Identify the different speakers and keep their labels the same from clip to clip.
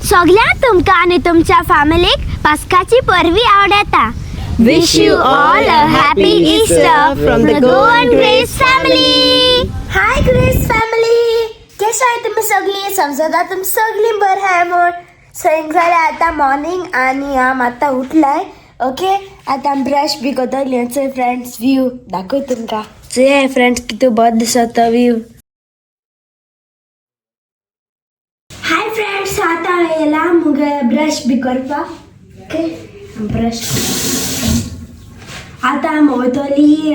Speaker 1: सगळ्या तुमकां आनी तुमच्या फॅमिलीक पास्काची परवी आवडता. Wish you all a happy Easter from the Goan Grace family.
Speaker 2: Hi Grace family, कशें आहाय तुमी सगळीं? समजता तुमी सगळीं बरें आहाय म्हूण. सो हिंग जालें आतां मॉर्निंग आनी हांव आतां उठलाय. ओके, आतां आमी ब्रश बी करतलीं. चोय फ्रेंड्स, व्यू दाखय तुमकां. चोय फ्रेंड्स, कितू बरो दिसता व्यू. हाय फ्रेंड्स, आतां हांव येयलां मुगे ब्रश बी करपाक. Okay, brush. आतां आमी वयतली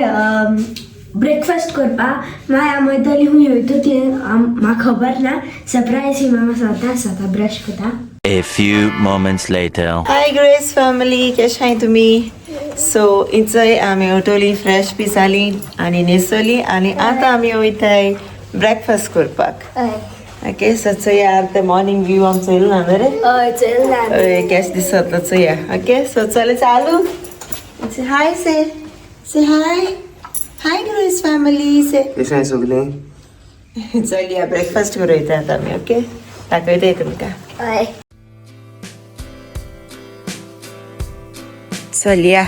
Speaker 2: ब्रेकफास्ट करपाक. मागीर आमी वयतली खूंय वयता ती म्हाका खबर ना. सरप्रायज ही म्हाका सदां सदां ब्रश करता.
Speaker 3: A few moments later.
Speaker 4: Hi Grace family, कशें आहाय तुमी? सो इचय आमी उठोली, फ्रेश बी जाली आनी न्हेसोली आनी आतां आमी वयताय ब्रेकफास्ट करपाक. ओके, सो चोया आतां मॉर्निंग व्यू आमचो येयलो ना मरे?
Speaker 2: हय, चल ना.
Speaker 4: हय, केश दिसतलो चोया. ओके, सो चल चालू. Hi, say say hi. Hi Grace family, say.
Speaker 5: कशें आहाय सगळें?
Speaker 4: चलया, ब्रेकफास्ट करूं वयता आतां आमी. ओके, दाखयताय तुमकां.
Speaker 2: हय.
Speaker 4: चलया,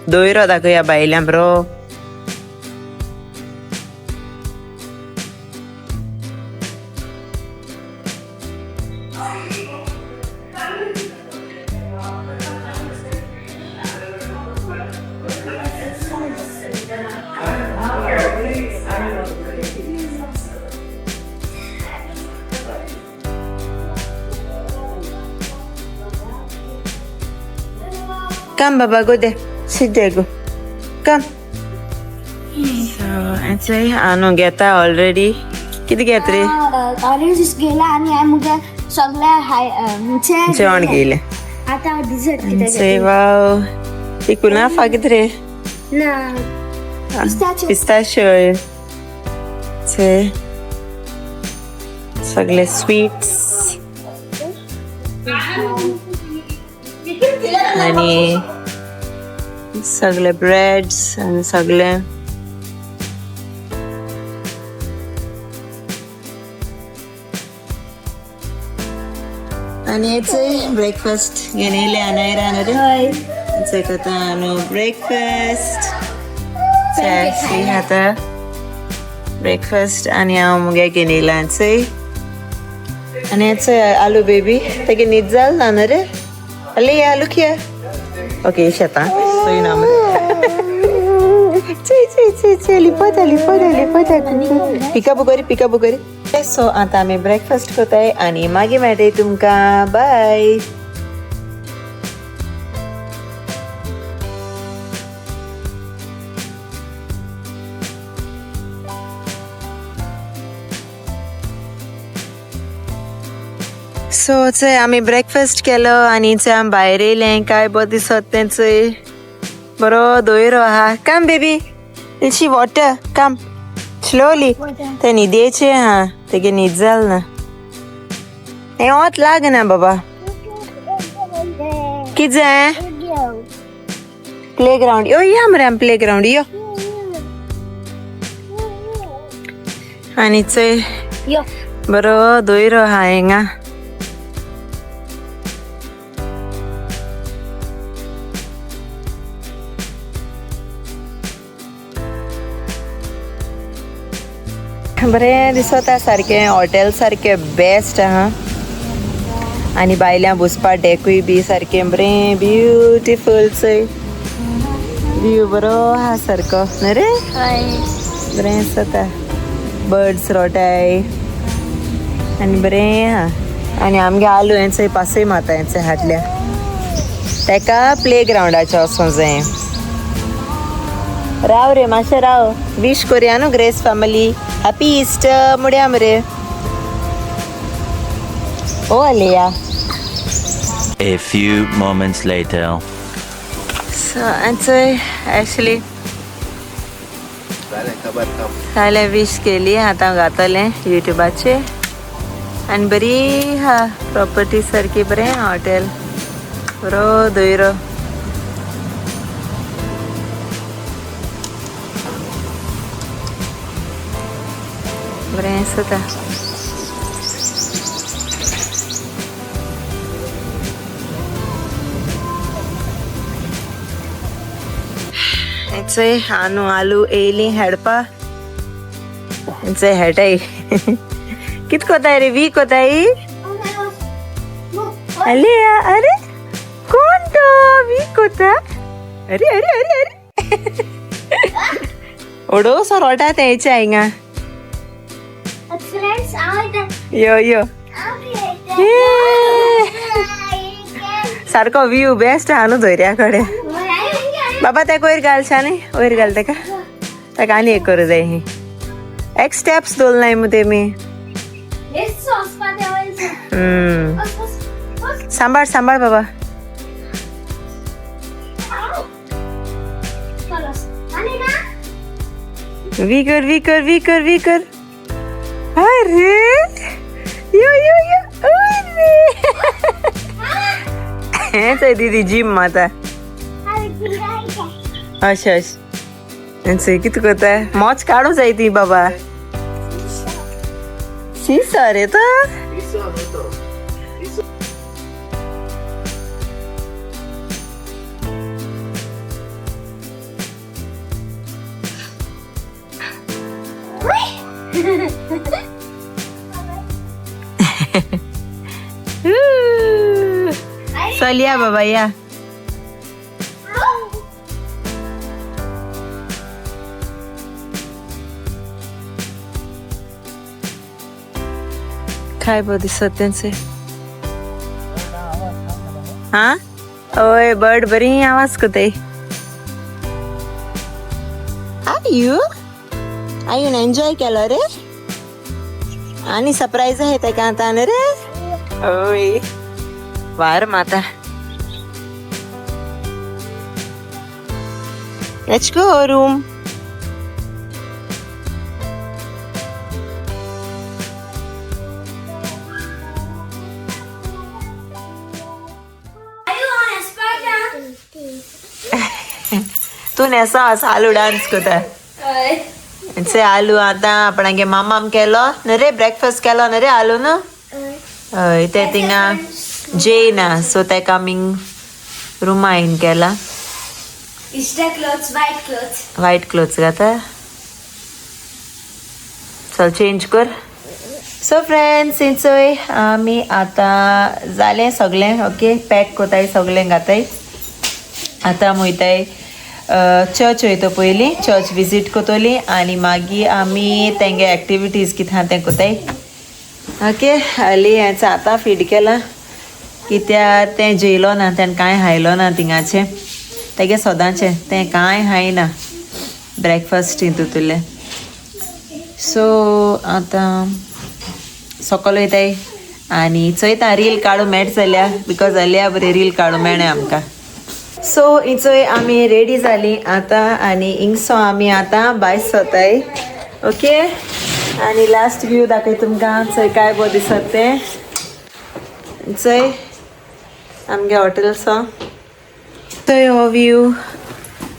Speaker 4: दोयरो दाखोवया भायल्यान bro. Come, Baba, go there. Sit there, go. Come. So, आतां हांव घेता ऑलरेडी. कितें घेत रे?
Speaker 2: ऑरेंज ज्यूस घेयला आनी हांवें मुगे सगळें हाय
Speaker 4: जेवण घेयलें.
Speaker 2: आतां डिजर्ट कितें
Speaker 4: से वाव, ती कुनाफा कितें रे?
Speaker 2: ना, पिस्ताच्यो.
Speaker 4: पिस्ताच्यो. से सगळे स्वीट्स आणि सगळे ब्रेड्स आणि सगळे. आणि हेचे ब्रेकफास्ट घेवन येयले अनायरा न्हू रे?
Speaker 2: हय.
Speaker 4: करता न्हू ब्रेकफास्ट. आतां ब्रेकफास्ट आनी हांव मुगे घेवन येयलां चोय. आनी हेचो आलू बेबी, तेगे न्हीद जाल ना न्हू रे? अली या, लूक here. Okay, शेतां चोय ना मरे. चोय चोय चोय चोय, लिपता लिपता लिपता. पिकाबू करी, पिकाबू करी. सो आतां आमी ब्रेकफास्ट करताय आनी मागीर मेळटाय तुमकां. बाय. सो चोय आमी ब्रेकफास्ट केलो आनी चोय आमी भायर येयलें. काय बरें दिसत तें चोय. बरो दोयरो आहा. Come baby, see water, come slowly. ते न्हिदेचें आहा, तेगे न्हीद जाल ना. हें वत लागना बाबा. कितें जाय? Play ground. यो या मरे, आमी प्ले ग्रावंड यो. आनी चोय
Speaker 2: यो.
Speaker 4: बरो दोयरो आहा हिंगा. बरें दिसता सारकें, हॉटेल सारकें बेस्ट आहा. आनी भायल्यान बसपा डेकूय बी सारकें बरें ब्युटिफूल. चोय व्यू बरो आहा सारको न्हू रे?
Speaker 2: हय.
Speaker 4: बरें दिसता. बर्ड्स रोटाय आनी बरें आहा. आनी आमगे आलू हें चोय पासय मारता हें चोय हाडल्या तेका प्ले ग्रावंडाचेर वचों जाय. राव रे मातशें राव, विश करुया न्हू ग्रेस फॅमिली हॅपी इस्टर मुड्या मरे. ओ Aliya.
Speaker 3: A few moments later.
Speaker 4: So आतां एक्चुअली
Speaker 5: जालें खबर काम.
Speaker 4: जालें, विश केली. आतां घातलें युट्यूबाचेर. आनी बरी आहा प्रॉपर्टी सारकी, बरें हॉटेल, बरो दोयरो. बरें दिसता. चोय आनू आलू येयली हेडपा चोय हेटाय कित कोताय रे we कोताय अरे अरे कोण तो we कोता अरे अरे अरे अरे ओडो सरोटा तेच्या हिंगा यो यो सारको व्यू बेस्ट आहा न्हू दर्या कडेन. बाबा तेका वयर घालशा न्ही, वयर घाल तेका, तेका आनी एक करूं जाय. ही एक स्टेप्स दवरनाय मु तेमी. सांबाळ सांबाळ बाबा. We कर we कर we कर we कर. अरे यो यो यो अरे हें चोय दीदी जिम माता. अशें अशें चोय कितें करता, मोच काडूं जाय ती बाबा. शिसो रे तो. चल या बाबा या. काय बो दिसत त्यांचे. हा ओय बर्ड बरी आवाज करते. आयु आयून एन्जॉय केलो रे आणि सरप्राईज आहे तेका आतां रे. ओय वार माता. Let's go room. तूं नेसा आलू डान्स करता. से आलू आतां आपणागे मामाम केलो न्हू रे, ब्रेकफास्ट केलो न्हू रे आलू न्हू. हय ते थिंगा जेयना सो तेका आमी रुमा इन केला.
Speaker 2: Easter clothes, white clothes.
Speaker 4: White clothes घाता. चल चेंज कर. सो फ्रेंड्स चोय आमी आतां जालें सगळें. ओके पॅक कोताय सगळें घाताय. आतां आमी वयताय चर्च वयता पयलीं, चर्च विजीट करतली आनी मागीर आमी तेंगे एक्टिविटीज कितें आहा तें कोताय. ओके हाली हें आतां फीड केलां कित्याक तें जेयलो ना, तेणें कांय खायलो ना थिंगाचें. तेगे सदांचें तें कांय खायना ब्रेकफास्ट हितूंतलें. सो आतां सकयल वयताय आनी चोयता रील काडूं मेळटा जाल्यार, because अलिया बरें रील काडूं मेळ्ळें आमकां. सो चोय आमी रेडी जाली आतां आनी हिंगसो आमी आतां भायर सोताय. ओके आनी लास्ट व्यू दाखय तुमकां. चोय काय बरो दिसत तें. चोय आमगे हॉटेलसो. चोय हो व्यू,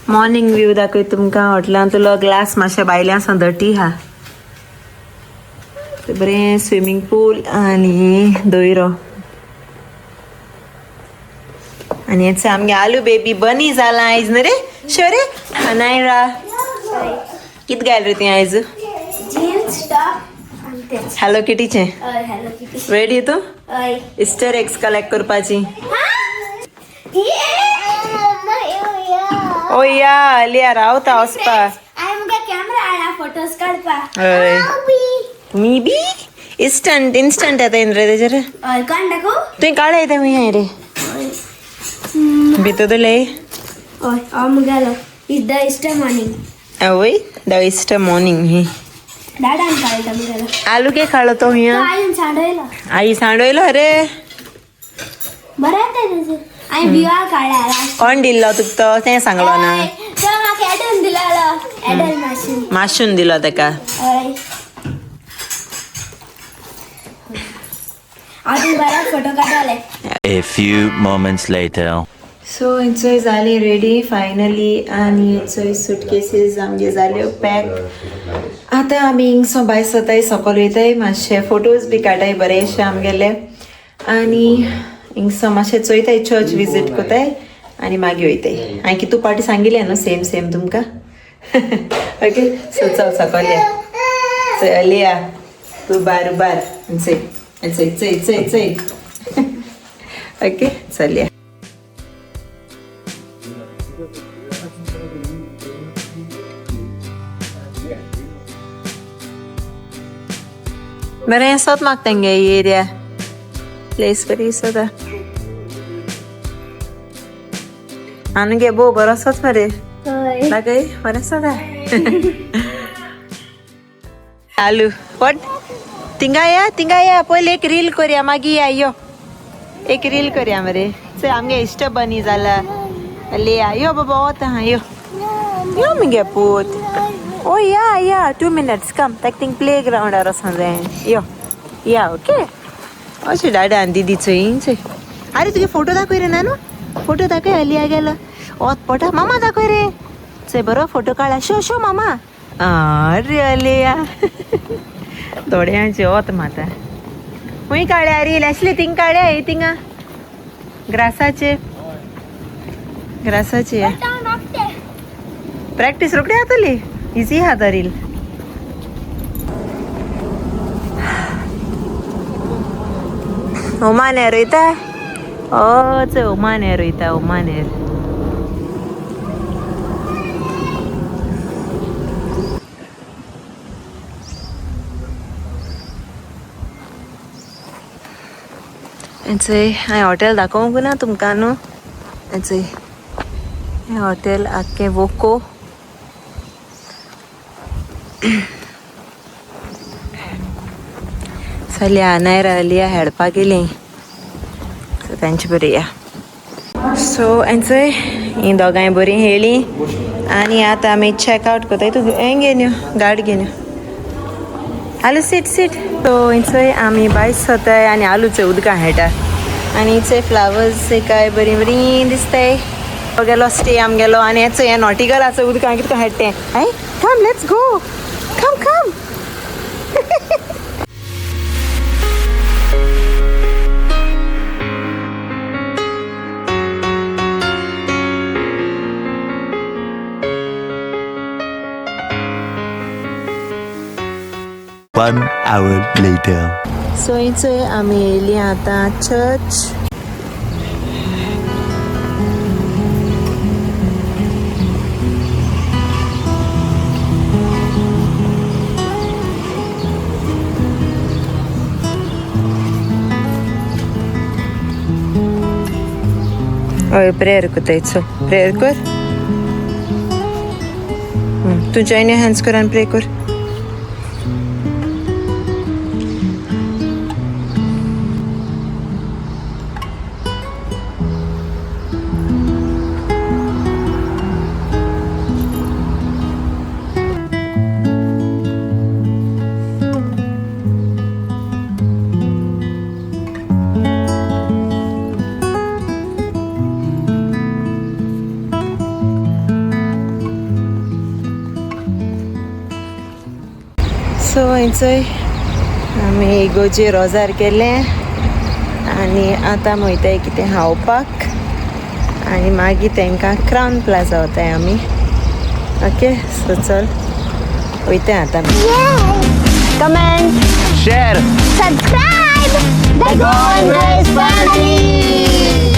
Speaker 4: मॉर्निंग व्यू दाखय तुमकां. हॉटेलांतलो ग्लास मातशें भायल्यान सावन दटी आहा. बरें स्विमींग पूल आनी दोयरो. आनी हें आमगे आलू बेबी बनी जालां आयज न्हू रे. शोरे अनायरा कित घायल रे ती आयज?
Speaker 2: जीन्स टॉप आनी तेच.
Speaker 4: हॅलो किटीचें.
Speaker 2: हय हॅलो किटी.
Speaker 4: रेडी तूं?
Speaker 2: हय.
Speaker 4: इस्टर एग्स कलेक्ट करपाची. ओ या अलिया रावता वचपा.
Speaker 2: हांवें मुगे कॅमेरा हाडला फोटोज काडपा.
Speaker 4: हय मी बी इन्स्टंट इन्स्टंट येता रे तेजेर.
Speaker 2: हय कोण दाखोव?
Speaker 4: तुवें काडय तें हुंय रे भितर तुले.
Speaker 2: हय हांव मुगेलो is the Easter morning.
Speaker 4: आवय the Easter morning he.
Speaker 2: डाडान काडटा मुगेलो.
Speaker 4: आलू के काडलो तो हुंय?
Speaker 2: आईन सांडयलो.
Speaker 4: आई सांडयलो रे.
Speaker 2: बरें येता तेजेर. हांवें विवा काडला.
Speaker 4: कोण दिल्लो तुका तो तें सांगलो ना?
Speaker 2: तो म्हाका एडन दिलेलो. Aden machine.
Speaker 4: माशून दिलो तेका.
Speaker 2: हय हांव बरें फोटो काडले.
Speaker 3: A few moments later.
Speaker 4: So चोय जाली रेडी फायनली आनी चोय सुटकेसीस आमगे जाल्यो पॅक. आतां आमी हिंगसो भायर सोताय सकयल वयताय मातशे फोटोज बी काडटाय बरेशे आमगेले आनी हिंगसो मातशें चोयताय चर्च विजीट कोताय आनी मागीर वयताय. हांवें कितू पाटी सांगिल्लें न्हू सेम सेम तुमकां. ओके सो चल सकयल या. चल अलिया उबार उबार चल चल चल चल चल. ओके चल या. बरें सोद म्हाका तेंगे एरिया प्लेस बरी सोदा आनी गे भोव बरो आसाच मरे. लागय बरें सोदा. आलू what थिंगा या थिंगा या पयलीं एक रील करया मागीर या यो एक रील करया मरे. चल आमगे इश्ट बनी जाला लिया यो बाबा वता हा यो यो मुगे पूत. ओ या या 2 मिनट्स कम ताका थिंग प्ले ग्रावंडार वचों जाय यो या. ओके अशें डाडा आनी दिदी चोय चोय. आरे तुगे फोटो दाखय रे नानू फोटो दाखय. अलिया गेलो वत पोटा मामा दाखय रे. चोय बरो फोटो काडला शो शो मामा. अरे अलिया थोड्यांचे वत माता खूंय काडल्या रील आसली थिंग काडल्या ही थिंगा ग्रासाचे ग्रासाचे प्रॅक्टीस रोखडी जातली इजी आहा तो रील. ओमान एर वयता. ओ चोय ओमान एर वयता ओमान एर. चोय हांवें हॉटेल दाखोवंक ना तुमकां न्हू. चोय हें हॉटेल आख्खें वोको. चल नायरा अलिया हेडपाक गेली सो तेंचे बरी या. सो चोय ही दोगांय बरीं हेळी आनी आतां आमी चॅक आवट करताय. तूं हें घेवन यो गाडी घेवन यो. Aloo seat seat. सो चोय आमी भायर सरताय आनी आलू चोय उदकां खेळटा आनी चोय फ्लावर्स काय बरीं बरीं दिसताय. गेलो स्टे आमगेलो आनी हें चोय हें नॉटिकलाचो उदकां कितें खेळटा तें. I come let's go come come.
Speaker 3: One hour later.
Speaker 4: So चोय आमी येयली आतां चर्च. हय प्रेयर करताय चल प्रेयर कर. तूं जॉयन your hands कर आनी प्रे कर. सो चोय आमी इगोजे रोजार केलें आनी आतां वयताय कितें खावपाक आनी मागीर तांकां क्रावन प्लाजा वताय आमी. ओके सो चल वयताय आतां.
Speaker 1: Comment,
Speaker 3: Share.
Speaker 1: Subscribe the Goan Grace family.